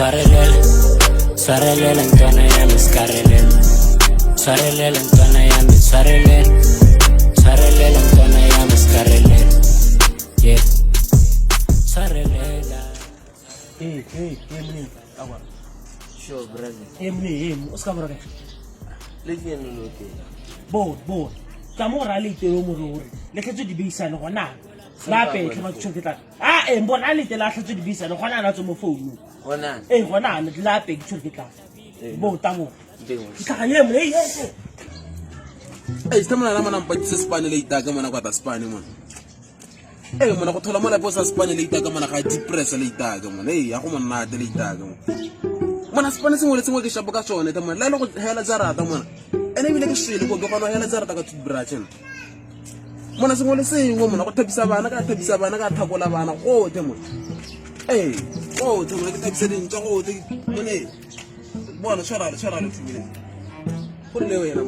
Tshwarelela, tshwarelela ntwana ya me skarelela. Tshwarelela ntwana ya me, tshwarelela. Tshwarelela ntwana ya me skarelela. Yeah. Tshwarelela. Hey, hey, hey, mne. Awa. Sure, brother. Hey, mne, hey, o ska bora kae? Le ke eno lo teng. Bo, bo. Tla mo ra le itelo mo re le tletse dibeisane gona. La petlhe ba tshwere ke tla. Ah, eh, mbona a letela a tletse dibeisane gona na tswe mo founung. Gona. Eh, gona le la pe ke tshwere ke tla. Bo ta mo. Teng. Ke ye mo, hey, hey. Ei, se mona la mona mpatise sepane le itaka mona kwa ta sepane mona. Ee mona go thola mo lape o sa sepane le itaka mona ga depress le itaka mona. Ee, ya go monate le itaka mona. Mona sepane sengwe le sengwe ke shapo ka sone ta mona. La ile go hela jarata mona. Ene ebile ke swele ko ke kgona go hela jarata ka toothbrush ena. Mona sengwe le sengwe mona go thabisa bana ka thabisa bana ka thakola bana gotlhe mona. Ee, gotlhe mona ke thabisa dintša gotlhe mone. Bona tshwara tshwara le 2 minutes. Go le wena.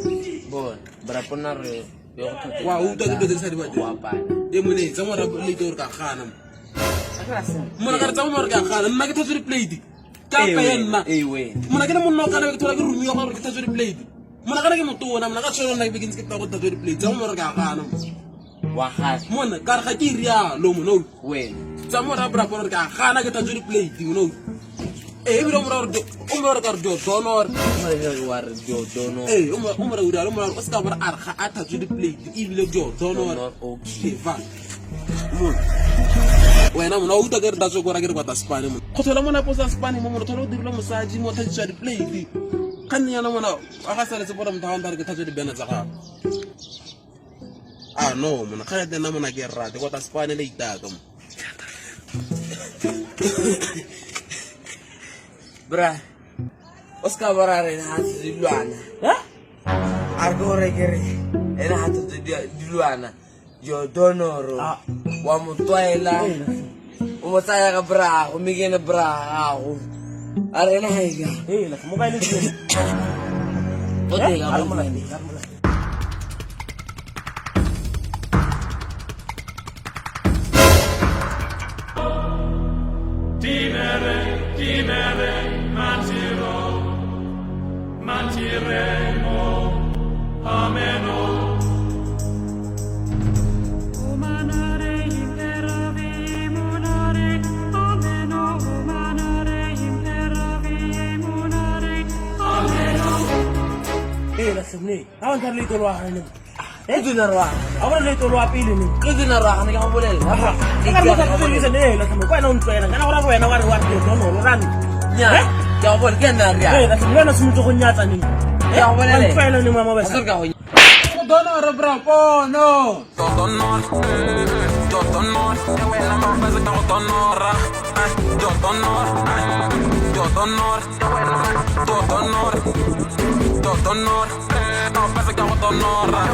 Bona, bra pona re yo go thotse. Wa utlwa ke dilo tse di sa di batleng. Wa pana. E mone tsa mo ra le gore ka gana mo. Mona ka re tsa mo re ka gana nna ke thatswe di-plate. Ke apeye nna. Ee wena. Mona ke le monna o kana ke thola ke romiwa gore ke thatswe di-plate. Mona kana ke motona mona ka tshwanela nna ke be ke ntse ke tla go thatswe di-plate tsa mo re ka gana mo. Wa gana. Mona ka re ga ke rialo mona o. Wena. Tsa mo ra bra gore ka gana ke thatswe di-plate mona o. Ee ebile o mo ra gore o mo ra ka re dio donor. Wa re dio donor. Ee o mo ra o rialo o mo ra o se ka bora a re ga a thatswe di-plate ebile dio donor. Donor okay. Eva. Mona. Wena mona o utlwa ke re tatso kora ke re kwata sepane mona. Go thola mona posa sepane mo mona thola o dirile mosadi mo thatswa di-plate. Kganne yana mona a ga saletse bora motho wa ntare ke thatswe dibena tsa gago. Ah no mona kgane tena mona ke rate kwata sepane le itaka mo. Bra. O ska bora re ha se dilwana. Ha? A re ke gore ke re ene ha tsotse dilwana. Jo donoro. Ah. Wa mo tlwaela. O mo tsaya ka bra go mme ke ene bra gago. A re ene ha e ka. Hey, la mo kae le tsene. O teng ka A re mo mo lapeng, a re mo lapeng. Timere, timere, mantirò, mantiremo, ameno. Umanare imperavi munare, ameno, umanare imperavi munare, ameno. Hey, la hle Ha o ntare le itolo wa gane. Ke dina rwa. A bona le itolo wa pele ne. Ke dina rwa gane ke go bolela. Ke ka re mo sa ne la hle kwa wena o ntlwaela. Kana gore wena wa re wa re donor o rane. Nya. Ke a go bolela ke nna re. Hey, la hle wena o simolotse go nyatsa neng. Ke a go bolela. Wa ntlwaela neng mama A wena. se re ka go Donor bra pono. Donor. Donor. Wena mabasa ka go donora. Donor. Donor. Donor. Donor. Mabasa ka go donora.